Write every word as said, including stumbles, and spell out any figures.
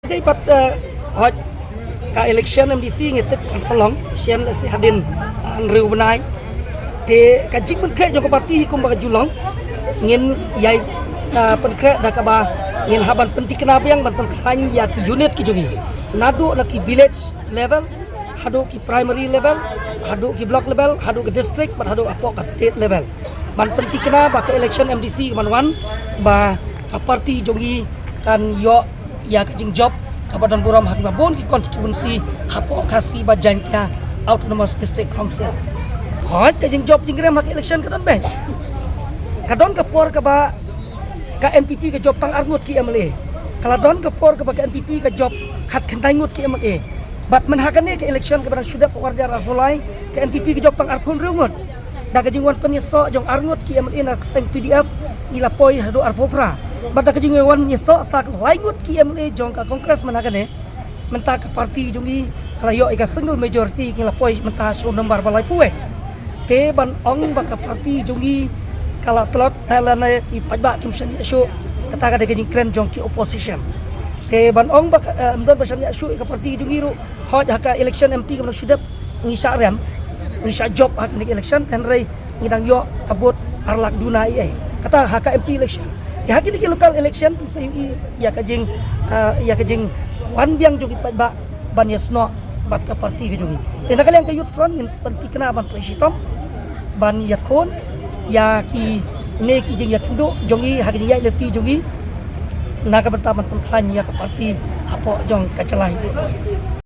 Te pat, eh, hoi, ka election M D C ngi tip kan sa long shen lehse hadien, ah, hynriew bnai. Te ka jingpynkhreh jong ka party hi kumba ka ju long, ngin ïai, ah, pynkhreh da kaba ngin hap ban pyntikna biang ban pynkhlaiñ ïa ki unit ki jong ngi, naduh na ki village level haduh ki primary level, haduh ki block level, haduh ki district, bad haduh hapoh ka state level. Ban pyntikna ba ka election M D C ka ban wan, ba ka party jong ngi kan ïoh ïa ka jingjop kaba don burom ha kiba bun ki constituency hapoh Khasi bad Jaiñtia Autonomous District Council. Hoi, ka jingjop jingrem ha ka election ka don beit. Ka don ka por kaba ka N P P ka jop tang ar ngut ki M L A. Ka la don ka por kaba ka N P P ka jop khatkhyndai ngut ki M L A. Bad mynha kane ka election kaba dang shu dep, ar hajar arphew lai, ka N P P ka jop tang arphew hynriew ngut. Da ka jingwan pynïasoh jong ar ngut ki M L A na ka seng P D F, ngi la poi haduh arphew phra. Bad da ka jingwan ïasoh sa ka lai ngut ki M L A jong ka Congress mynha kane, mynta ka party jong ngi ka la ïoh ïa ka single majority, ngi la poi mynta sha u nombar ba laiphew wei. Te ban ong ba ka party jong ngi ka la tlot, eh, lane ki paidbah kim shaniah shuh, kata ka dei ka jingkren jong ki opposition. Te ban ong ba ka, eh, ym don ba shaniah shuh ïa ka party jong ngi ruh, hoi, ha ka election M P kaba dang shu dep ngi shah rem, ngi shah jop ha kane ka election, hynrei ngi dang ïoh ka vote ar lak duna ei ei. Kata ha ka M P election. Te ha kine ki local election phin sa ïohi ïa ka jing, ah, ïa ka jingwan biang jong ki paidbah ban ïasnoh bad ka party ka jong ngi. Te na ka liang ka Youth Front ngin pyntikna ban trei shitom, ban ïakhun ïa kine ki jingïakynduh jong ngi ha ka jingïaid lynti jong ngi, na ka bynta ban pynkhlaiñ ïa ka party hapoh jong ka jylla hi.